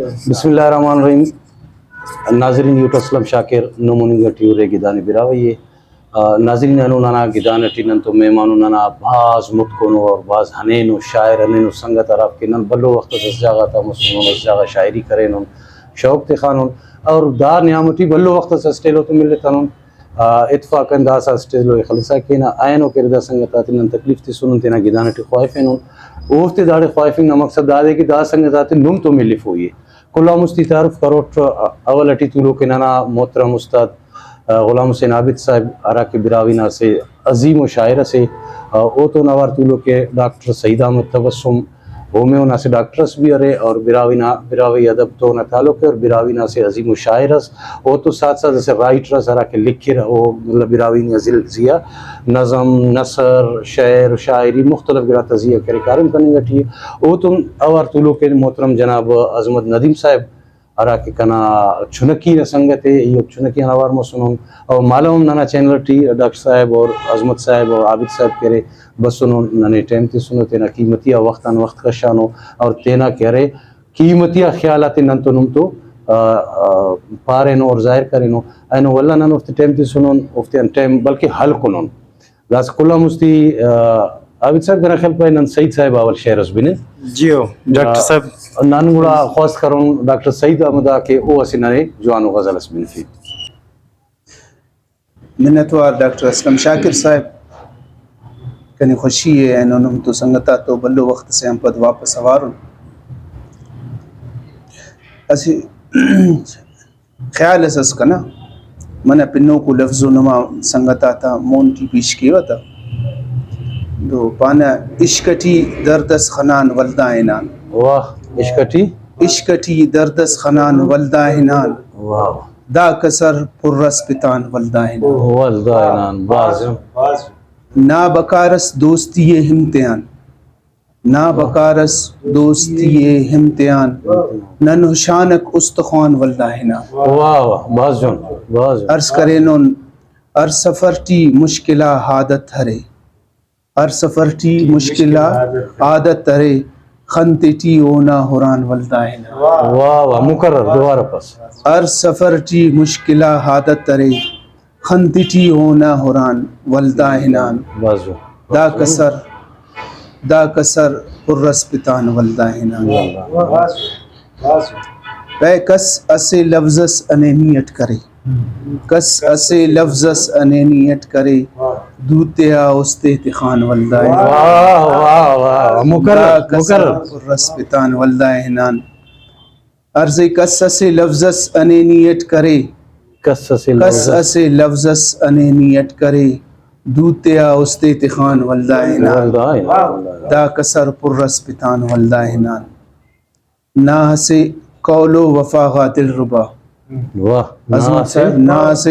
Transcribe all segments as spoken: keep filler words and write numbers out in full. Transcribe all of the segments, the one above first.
بسم اللہ الرحمن الرحیم۔ ناظرین، یوٹیوب اسلم شاکر نموننگ ٹی ارے گدانے براہوئی ءِ۔ آ، ناظرین، اینو ننا گدان اٹی نن تو مہمان ءُ، ننا بھاز متکونو اور بھاز ہنینو شاعر ہنینو سنگت، ہرافک کہ نن بھلو وخت اس اسہ جاگہ تا مسونن، اسہ جاگہ شاعری کرینن، شوق تخانن، اور دا نیام اٹی بھلو وخت اس اسٹ ایلو تو ملتنن۔ آ، اتفاقاً داسہ اسٹ ایلو ءِ خلسا کینہ، اینو کہ ارے دا سنگت آتے نن تکلیف تسونن، تینا گدان اٹی خواہفینن۔ اوفتے داڑے خواہفنگ نا مقصد دادے کہ دا سنگت آتے نم تو ملفوئی ءِ۔ کل آن مستی تعارف کروٹ، اول اٹی تولوک ءِ ننا محترم استاد، آ، غلام حسین عابد صاحب، ہرا کہ براہوئی نا اسہ عظیم ءُ شاعر اسے، آ، اوتون اوار تولوک ءِ ڈاکٹر سعید احمد تبسم، اومیون اسہ ڈاکٹر اس بھی ارے اور براہوئی نا، براہوئی ادب تو اونا تعلق ءِ اور براہوئی نا اسہ عظیم ءُ شاعر اس، اوتو ساتھ ساتھ اسہ رائٹر اس ہرا کہ لکھرہ، او مطلب براہوئی نا زل زیہا نظم، نثر، شعر، شاعری، مختلف گڑاتا زیہا کرے کاریم کننگ اٹی ءِ۔ اوتون اوار تولوک ءِ محترم جناب عظمت ندیم صاحب، ہرا کہ کنا چنکی نا سنگت ءِ، ای چنکی آن اوار مسنن۔ اور مالو ہم ننا چینل ٹی ڈاکٹر صاحب اور عظمت صاحب اور عابد صاحب کہ ارے بسنن، ننے ٹائم تسنو، تینا قیمتی آ وخت آن وخت کشانو اور تینا کہ ارے قیمتی آ خیال آتے نن تو نم تو، آ، آ، پارینو اور ظاہر کرینو۔ اینو ولدا نن اوفتے ٹائم تسنن، اوفتیان ٹائم بلکہ ہلکنن۔ داسہ کل آن مستی، آ، عابد صاحب، تینا خیال پائے نن سعید صاحب آ اول شعر اس بنن۔ جی ہو، ڈاکٹر آ، صاحب۔ نن گڑا خواست کرون ڈاکٹر سعید احمد آ کہ او اسہ ننے جوانو غزل اس بنفے۔ منتوار ڈاکٹر اسلم شاکر صاحب، کنے خوشی ءِ اینو نم تو سنگت آتو بھلو وخت سے آن پد واپس اوارن۔ اسہ خیال اس ئس کنا، منہ پنوکو لفظ و نما سنگت آتا مون ٹی پیش کیوہ تہ، تو پانہ، عشق ٹی درد اس خنان ولدا ہنان۔ واہ، عشق ٹی؟ عشق ٹی درد اس خنان ولدا ہنان۔ واہ۔ دا کسر پر اس پتان ولدا ہنان۔ ولدا ہنان، بھاز۔ نا بکار اس دوستی ءِ ہم تیان۔ نا بکار اس دوستی ءِ ہم تیان، نن ہشانک استخوان ولدا ہنان۔ واہ واہ، بھاز جوان، بھاز جوان۔ عرض کرینن، ہر سفر ٹی مشکل آ عادت ارے، ہر سفر ٹی مشکل آ عادت ارے، خن تیٹی اونا ہران ولدا ہنان۔ واہ واہ، مکرر دوبارہ پس۔ ہر سفر ٹی مشکل آ عادت ارے، خن تیٹی اونا ہران ولدا ہنان۔ بھاز جوان۔ دا کسر، دا کسر پر اس پتان ولدا ہنان۔ واہ واہ۔ اے کس اسہ لفظ اس انینی اٹ کرے، کس اسہ لفظ اس انینی اٹ کرے، دو تیا است ءِ تخان ولدا ہنان۔ واہ واہ واہ، مکرر، دا کسر مکرر۔ پر اس پتان ولدا ہنان۔ عرض ءِ کس اسہ لفظ اس انینی اٹ کرے، کس اسہ کس لفظ اس۔ اسہ لفظ اس انینی اٹ کرے، دو تیا است ءِ تخان ولدا ہنان۔ ولدا ہنان، ولدا ہنان۔ دا کسر پر اس پتان ولدا ہنان۔ نا اسہ قول و وفا غا دلربا۔ واہ، نا عظمت اسہ۔ صاحب، نا اسہ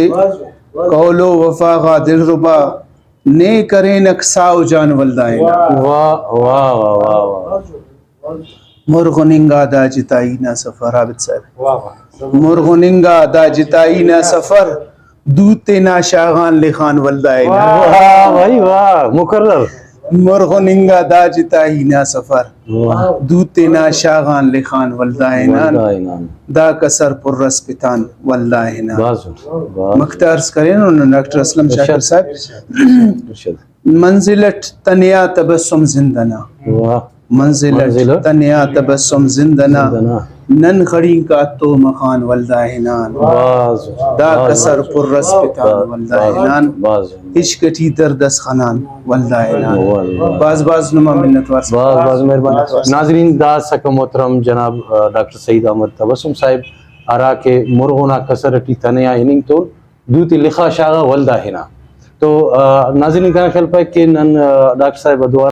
قول و وفا غا دلربا، نے کرینک ساہ و جان ولدا ہنان۔ واہ، واہ، واہ، واہ، واہ۔ مرغن انگا دا جتائی نا سفر، عابد صاحب۔ واہ واہ۔ مرغن انگا دا جتائی نا سفر، دو تینا شاغان لخان ولدا ہنان۔ واہ بھائی واہ، مکرر۔ مرغن انگا دا جتائی نا سفر، واہ۔ دو تینا شاغان لخان ولدا ہنان۔ ولدا ہنان۔ دا کسر پر اس پتان ولدا ہنان۔ بھاز، بھاز۔ مکتہ عرض کرینن ڈاکٹر اسلم شاکر ارشد۔ صاحب۔ ارشد۔ منزل اٹ تنیا تبسم زند انا۔ واہ۔ منزل اٹ منزل اٹ تنیا تبسم زند انا۔ زند انا۔ نن خڑینک آ تو مخان ولدا ہنان۔ بھاز، دا بھاز، کسر پر اس پتان بھاز، ولدا بھاز، ہنان۔ بھاز۔ عشق ٹی درد اس خنان ولدا ہنان۔ واہ، واہ۔ بھاز بھاز نما منت وار۔ بھاز بھاز مہربانی۔ ناظرین، دا سکہ محترم جناب، آ، ڈاکٹر سعید احمد تبسم صاحب، ہرا کہ مرغن آ کسر ٹی تنیا ہننگ تون دوتے لخا شاغا ولدا ہنا۔ تو، آ، ناظرین، کنا خیال پائک کہ نن، آ، ڈاکٹر صاحب ء دوبارہ